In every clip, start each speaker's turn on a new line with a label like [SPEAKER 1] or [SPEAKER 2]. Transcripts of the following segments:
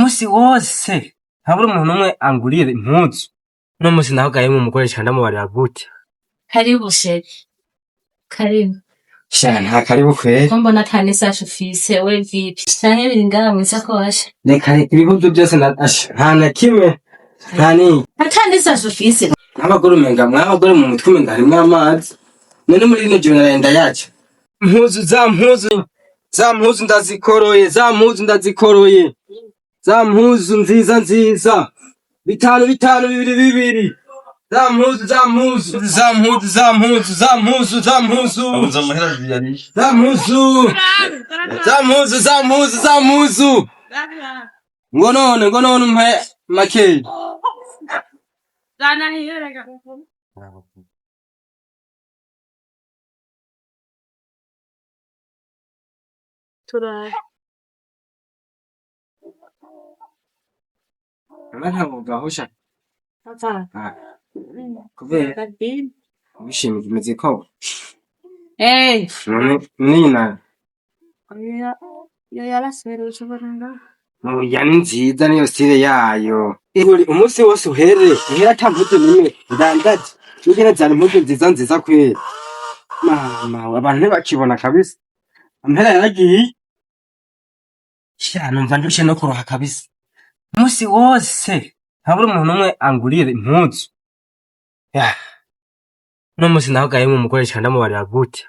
[SPEAKER 1] Umunsi wose ntabura umuntu umwe angurira impuzu. Uno munsi nahugayemwo umugore ca ndamubarira gute?
[SPEAKER 2] Karibu chéri. Karibu.
[SPEAKER 1] Sha, nta karibu kweri.
[SPEAKER 2] Ko mbona ata n'isashi ufise, we vipi? Canke biri ngaha mw'isakoshi?
[SPEAKER 1] Reka reka, ibihuzu byose na asha, nta na kimwe, nta n'iki.
[SPEAKER 2] Ata n'isashi ufise?
[SPEAKER 1] Nk'abagore umenga, mw'abagore mu mutwe umenga harimwo amazi. None muri rino joro naraye ndayaca. Impuzu, za mpuzu, za mpuzu ndazikoroye, za mpuzu ndazikoroye. Za mpuzu nziza nziza. Bitanu bitanu, bibiri bibiri. Za mpuzu, za mpuzu, za mpuzu, za mpuzu, za mpuzu, za mpuzu.
[SPEAKER 3] Abuze amahera ziyarisha.
[SPEAKER 1] Za mpuzu, za mpuzu, za mpuzu, za mpuzu. Ngo none, ngo none umpe makeyi.
[SPEAKER 2] Turabe.
[SPEAKER 1] Mama, ntabwo gahusha.
[SPEAKER 2] Papa.
[SPEAKER 1] Ah, kubera wishimiye imeze ko.
[SPEAKER 2] Hey.
[SPEAKER 1] None nina.
[SPEAKER 2] Oya, yo yaraserutse ubona ngaha.
[SPEAKER 1] Oya, ni nziza, niyo style yayo. Uri umunsi wose uhere uhera ata mpuzu nimwe ndandaje. Nigena zari impuzu nziza nziza kweri. Mama, abantu ntibakibona kabisa. Ampera yaragiye. Sha, numva ndushe no kuroha kabisa. Umunsi wose ntabura umuntu umwe angurira impuzu. Ya. Uno munsi nahugayemwo umugore ca ndamubarira gute?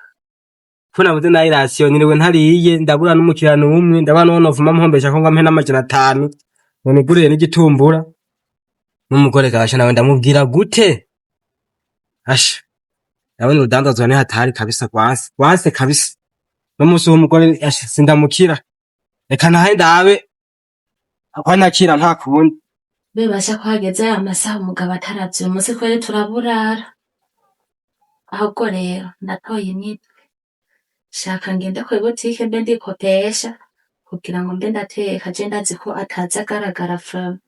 [SPEAKER 1] Ko nabuze nayo ration, niriwe ntariye, ndabura n'umukiriya n'umwe, ndabona n'uwo novuma mpombesha ko ngo ampe n'500 ngo nigurire n'igitumbura. N'umugore gasha nawe ndamubwira gute? Asha, ndabona urudandazwa ni hatari kabisa, rwanse rwanse kabisa. N'umunsi w'umugore asha sindamukira. Reka ntahe ndabe ko ntakira, nta kundi.
[SPEAKER 2] Bebasha ko hageze aya masaha umugabo ataravye, uyu munsi kweri turaburara. Ahubwo rero ndatoye imitwe. Shaka ngende kw'ibutike mbe ndikopesha kugira ngo mbe ndateka, je ndazi ko ataza agaragara vraiment.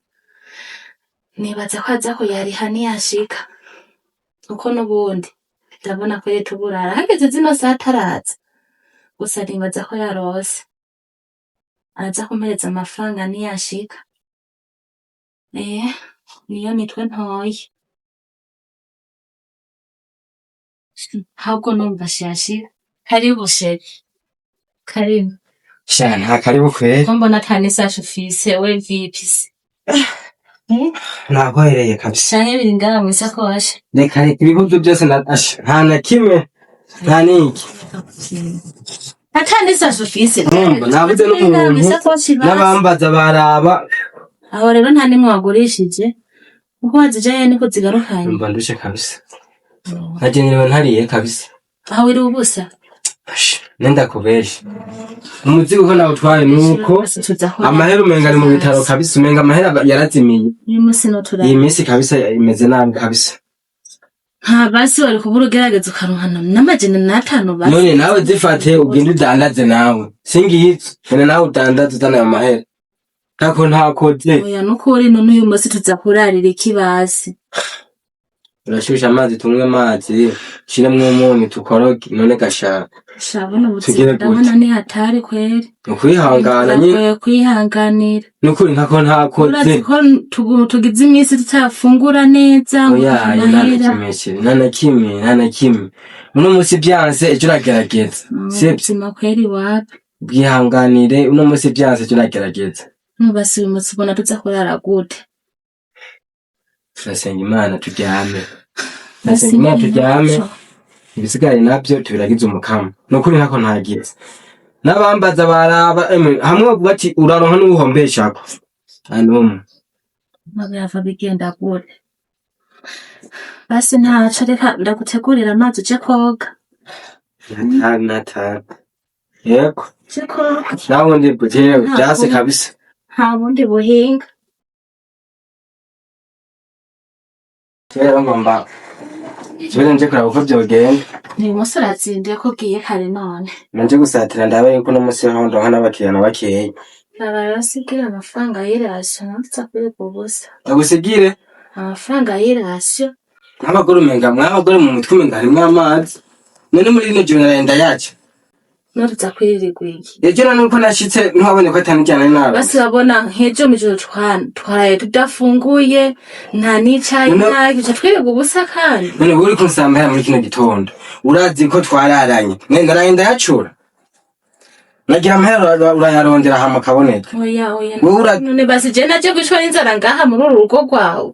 [SPEAKER 2] Nibaza ko aza kuyariha niyashika. Kuko n'ubundi ndabona kweri tuburara. Hageze zino saha ataraza. Gusa nibaza ko yarose. Araza kumpereza amafaranga niyashika. Eh, niyo mitwe ntoye. Ahubwo numva shashira. Karibu chéri. Karibu.
[SPEAKER 1] Sha, nta karibu kweri.
[SPEAKER 2] Ko mbona ata n'isashi ufise, we vipi se?
[SPEAKER 1] Nakohereye kabisa.
[SPEAKER 2] Canke biri ngaha mw'isakoshi?
[SPEAKER 1] Reka reka, ibihuzu byose na asha, nta na kimwe, nta n'iki.
[SPEAKER 2] Ata n'isashi ufise?
[SPEAKER 1] Numva nabuze
[SPEAKER 2] Biri ngaha
[SPEAKER 1] n'umuntu
[SPEAKER 2] mw'isakoshi basi.
[SPEAKER 1] n'abambaza baraba.
[SPEAKER 2] Aho rero nta nimwe wagurishije. Uko wazijayo niko zigarukanye.
[SPEAKER 1] Numva ndushe kabisa. Naje niriwe ntariye kabisa.
[SPEAKER 2] Aho wiriwe ubusa.
[SPEAKER 1] Asha, nenda kubesha. Umuzigo ko nawutwaye nuko amahera umenga ari mu bitaro kabisa, umenga amahera yarazimiye.
[SPEAKER 2] Uyu munsi no turara.
[SPEAKER 1] Iyi minsi kabisa imeze nabi kabisa.
[SPEAKER 2] Nta basi wari kubura ugerageza ukaronka n'500 basi.
[SPEAKER 1] None nawe zifate ugende udandaze nawe. Singizo. None nawe udandaze uzana ayo mahera. Kako ntakoze.
[SPEAKER 2] Oya, nukuri none uyu munsi tuza kurarira iki basi?
[SPEAKER 1] Urashusha amazi, tunywe amazi, shiremwo umunyu tukoroge, none gashaka.
[SPEAKER 2] Shabona ubuzima
[SPEAKER 1] Tugire gute?
[SPEAKER 2] ndabona ni hatari kweri.
[SPEAKER 1] Ukwihangana nyine.
[SPEAKER 2] Biragoye kwihanganira.
[SPEAKER 1] Nukuri ntako ntakoze.
[SPEAKER 2] Urazi ko tugize iminsi tutafungura neza ngo
[SPEAKER 1] Oya, nta na
[SPEAKER 2] amahera.
[SPEAKER 1] kimwe kiri, nta na kimwe, nta na kimwe. Uno munsi byanse, ejo uragerageza. Sibyo?
[SPEAKER 2] Ubuzima kweri wapi.
[SPEAKER 1] Bwihanganire, uno munsi byanse, ejo uragerageza.
[SPEAKER 2] Nubasi uyu munsi ubona tuza kurara gute?
[SPEAKER 1] Turasenga Imana turyame.
[SPEAKER 2] Basi.
[SPEAKER 1] Turasenga Imana turyame. Ibisigaye nabyo tubiragize umukama. Nukuri ntako ntagize. N'abambaza baraba, emwe, hamwe bavuga ati uraronka n'uwuhombeshako. Nta n'umwe.
[SPEAKER 2] Birava bigenda gute? Basi ntaco, reka ndagutegurira amazi uje koga.
[SPEAKER 1] Natanu natanu. Yego.
[SPEAKER 2] Uje koga.
[SPEAKER 1] Nawe undi jewe
[SPEAKER 2] Nta
[SPEAKER 1] vyase
[SPEAKER 2] kundi.
[SPEAKER 1] kabisa.
[SPEAKER 2] Nta bundi buhinga.
[SPEAKER 1] Rero ngomba nsubire nje kuraba uko vyogenda.
[SPEAKER 2] Uyu munsi urazinduye ko ugiye kare none?
[SPEAKER 1] Nanje gusatira ndabe yuko uno musi ho ndonka n'abakiriya na bakeya.
[SPEAKER 2] Raba rero usigire amafaranga y'irasiyo, ntuza kwirirwa ubusa.
[SPEAKER 1] Ndagusigire?
[SPEAKER 2] Amafaranga y'irasiyo.
[SPEAKER 1] Nk'abagore umenga, mw'abagore mu mutwe umenga harimwo amazi. None muri rino joro naraye ndayaca.
[SPEAKER 2] Nuruza kwiririrwa iki?
[SPEAKER 1] Ejo na nuko nashitse ntiwabonye ko atanijyana nawe.
[SPEAKER 2] Basi babona nk'ejo mw'ijoro twaraye tudafunguye, nta n'icayi, nta duca twirirwa ubusa kandi.
[SPEAKER 1] None wowe uriko unsambahera muri kino gitondo, urazi ko twararanye, none naraye ndayacura, nagira amahera urayarondera hama akaboneka.
[SPEAKER 2] Oya, oya.
[SPEAKER 1] Wowe
[SPEAKER 2] None basi je naje kwicwa n'inzara ngaha muri uru rugo rwawe?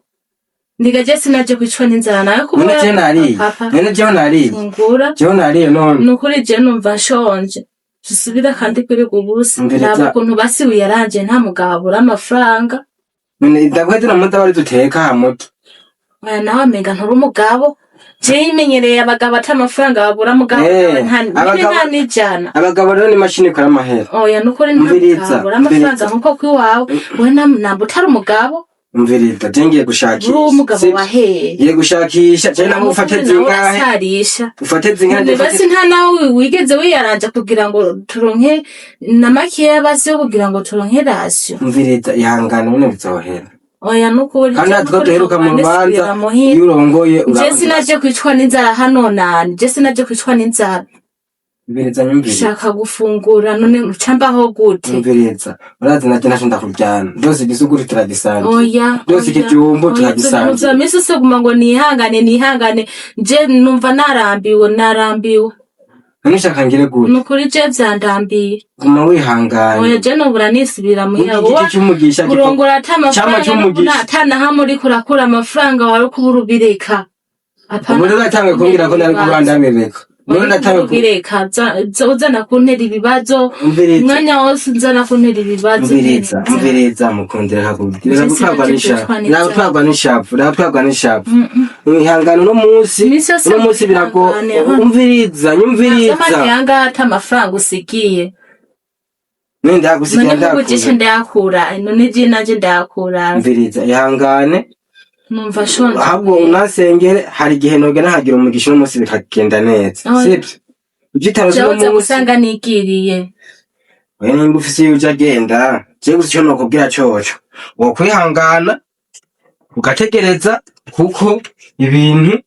[SPEAKER 2] Ndiga je sinaje kwicwa n'inzara nawe
[SPEAKER 1] None
[SPEAKER 2] kubera
[SPEAKER 1] je nariye?
[SPEAKER 2] Papa.
[SPEAKER 1] None jewe nariye?
[SPEAKER 2] Fungura.
[SPEAKER 1] Jewe nariye none?
[SPEAKER 2] Nukuri je numva nshonje, dusubira kandi kwirirwa ubusa.
[SPEAKER 1] Umviriza.
[SPEAKER 2] Raba ukuntu basi wiyaranje, nta mugabo abura amafaranga.
[SPEAKER 1] None ndaguhe zino muti aba ari duteka hamuto?
[SPEAKER 2] Oya, nawe amenga nturi umugabo. Je yimenyereye abagabo ata amafaranga babura, mugabo nyine nta n'ijana.
[SPEAKER 1] Abagabo rero ni imashini ikora amahera.
[SPEAKER 2] Oya, nukuri nta
[SPEAKER 1] Umviriza,
[SPEAKER 2] mugabo abura amafaranga.
[SPEAKER 1] Umviriza.
[SPEAKER 2] Nkuko kwiwawe we namba utari umugabo.
[SPEAKER 1] Umviriza, je ngiye gushakisha.
[SPEAKER 2] Uri umugabo
[SPEAKER 1] Sibyo?
[SPEAKER 2] waheye?
[SPEAKER 1] Ngiye gushakisha je nawe ufate
[SPEAKER 2] Nawe
[SPEAKER 1] zingahe?
[SPEAKER 2] urasarisha.
[SPEAKER 1] Ufate zingahe?
[SPEAKER 2] None basi nta nawe wigeze wiyaranja kugira ngo turonke na makeya basi yo kugira ngo turonke ration?
[SPEAKER 1] Umviriza, ihangane none bizohera.
[SPEAKER 2] Oya, nukuri.
[SPEAKER 1] Kandi natwe duheruka mu rubanza, iyo urongoye
[SPEAKER 2] Je
[SPEAKER 1] urabona.
[SPEAKER 2] sinaje kwicwa n'inzara hano nani, je sinaje kwicwa n'inzara.
[SPEAKER 1] Umviriza, nyumviriza.
[SPEAKER 2] Shaka gufungura, none uca mbaho gute?
[SPEAKER 1] Umviriza, urazi naje naco ndakuryana, ndose igisuguri turagisangira,
[SPEAKER 2] Oya.
[SPEAKER 1] ndose
[SPEAKER 2] Oya.
[SPEAKER 1] ikijumbu
[SPEAKER 2] Oya, ibyo bintu
[SPEAKER 1] turagisangira.
[SPEAKER 2] vya misi yose guma ngo nihangane, nihangane, je numva narambiwe, narambiwe.
[SPEAKER 1] None ushaka ngire gute?
[SPEAKER 2] Nukuri je vyandambiye.
[SPEAKER 1] Guma wihanganye.
[SPEAKER 2] Oya, je nobura nisubira muhira.
[SPEAKER 1] Burya
[SPEAKER 2] Wowe
[SPEAKER 1] igiti c'umugisha
[SPEAKER 2] kurongora ata
[SPEAKER 1] Cama
[SPEAKER 2] amafaranga
[SPEAKER 1] c'umugisha.
[SPEAKER 2] ata na hamwe uriko urakura amafaranga, wari kubura ubireka. Apana.
[SPEAKER 1] Ubu rero uratanguye kumbwira ko nari kuba ndabireka. Rero ndatanguye
[SPEAKER 2] Ubireka, uzana kuntera ibibazo.
[SPEAKER 1] Umviriza.
[SPEAKER 2] Umwanya wose uzana kuntera ibibazo.
[SPEAKER 1] Umviriza, umviriza mukundira, hakubwira
[SPEAKER 2] Nje
[SPEAKER 1] gutwarwa
[SPEAKER 2] sinaje
[SPEAKER 1] n'ishavu.
[SPEAKER 2] kwicwa n'inzara.
[SPEAKER 1] Gutwarwa n'ishavu, gutwarwa n'ishavu. Ihangane uno munsi.
[SPEAKER 2] Iminsi yose
[SPEAKER 1] Uno munsi birago
[SPEAKER 2] mwihangane, ha.
[SPEAKER 1] Umviriza, nyumviriza.
[SPEAKER 2] Vy'amahanga ata amafaranga usigiye.
[SPEAKER 1] None ndagusigira?
[SPEAKER 2] None nk'ubu jishe
[SPEAKER 1] Ndakura.
[SPEAKER 2] ndayakura, none je nanje ndayakura?
[SPEAKER 1] Umviriza, ihangane.
[SPEAKER 2] Numva nshonje.
[SPEAKER 1] Ahubwo unasengere, hari igihe nogera nkagira umugisha uno munsi bikagenda neza.
[SPEAKER 2] Oya.
[SPEAKER 1] Sibyo? Ugitaroze
[SPEAKER 2] Jewe
[SPEAKER 1] uno
[SPEAKER 2] uza
[SPEAKER 1] munsi.
[SPEAKER 2] gusanga nigiriye.
[SPEAKER 1] Oya, nimba ufise iyo uja agenda, jewe gusa ico nokubwira coco, wokwihangana ugategereza, kuko ibintu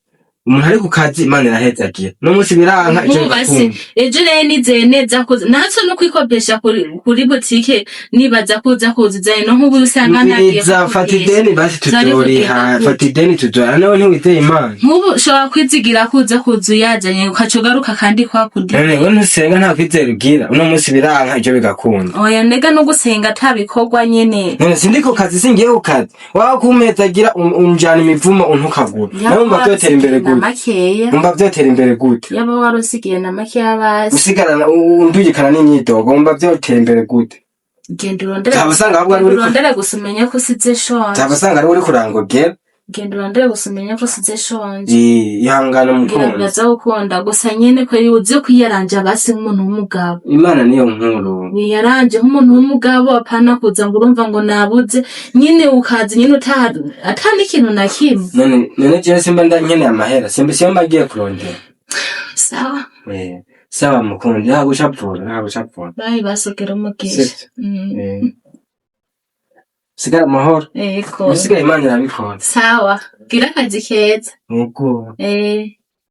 [SPEAKER 1] umuntu ari ku kazi Imana irahezagira. Uno munsi biranka, ejo
[SPEAKER 2] Nk'ubu basi
[SPEAKER 1] bigakunda.
[SPEAKER 2] Ejo rero nizeye neza ko natwe no kwikopesha kuri butike, nibaza kuza kuzizanye, no nk'ubu usanga ntagiye
[SPEAKER 1] Umviriza, fata
[SPEAKER 2] kukopesha.
[SPEAKER 1] ideni basi.
[SPEAKER 2] Zari
[SPEAKER 1] Tuzoriha.
[SPEAKER 2] kugenda gute?
[SPEAKER 1] Fata ideni tuzoriha, nawe ntiwizeye Imana?
[SPEAKER 2] Nk'ubu ushobora kwizigira kuza kuza uyazanye, ukaca ugaruka kandi kwa kundi.
[SPEAKER 1] None we ntusenga, nta kwizera ugira? Uno munsi biranka, ejo bigakunda.
[SPEAKER 2] Oya, ndega no gusenga atabikorwa nyene.
[SPEAKER 1] None sindi ku kazi, singiye ku kazi, waba kumpezagira unjana imivumo untukagura, nawe wumva vyotera imbere
[SPEAKER 2] na
[SPEAKER 1] gute?
[SPEAKER 2] Makeya.
[SPEAKER 1] Wumva vyotera imbere gute?
[SPEAKER 2] Yaba warusigiye na makeya basi.
[SPEAKER 1] Usigarana undugikana n'imyidogo, wumva vyotera imbere gute?
[SPEAKER 2] Genda urondere.
[SPEAKER 1] Zaba usanga ahubwo ari
[SPEAKER 2] Genda
[SPEAKER 1] uri
[SPEAKER 2] urondere gusa umenye ko usize shonje.
[SPEAKER 1] Zaba usanga ari uri kurangogera.
[SPEAKER 2] Genda urondere gusa umenye ko usize shonje.
[SPEAKER 1] Ihangane
[SPEAKER 2] Ngira
[SPEAKER 1] mukunzi.
[SPEAKER 2] biraza gukunda, gusa nyene ko uzi kwiyaranja basi nk'umuntu w'umugabo.
[SPEAKER 1] Imana niyo nkuru.
[SPEAKER 2] Wiyaranje nk'umuntu w'umugabo, apana kuza ngo urumva ngo nabuze, nyine ukaza nyine utaha ata n'ikintu na kimwe.
[SPEAKER 1] None jewe simba nkeneye amahera, simba siyo mba ngiye kurondera?
[SPEAKER 2] Sawa.
[SPEAKER 1] Sawa mukunzi, ntagucapfura, ntagucapfura.
[SPEAKER 2] Bayi, basogera umugisha.
[SPEAKER 1] Sivyo? Sigara amahoro.
[SPEAKER 2] Ego.
[SPEAKER 1] Ibisigaye Imana irabikora.
[SPEAKER 2] Sawa, gira akazi keza.
[SPEAKER 1] Yego.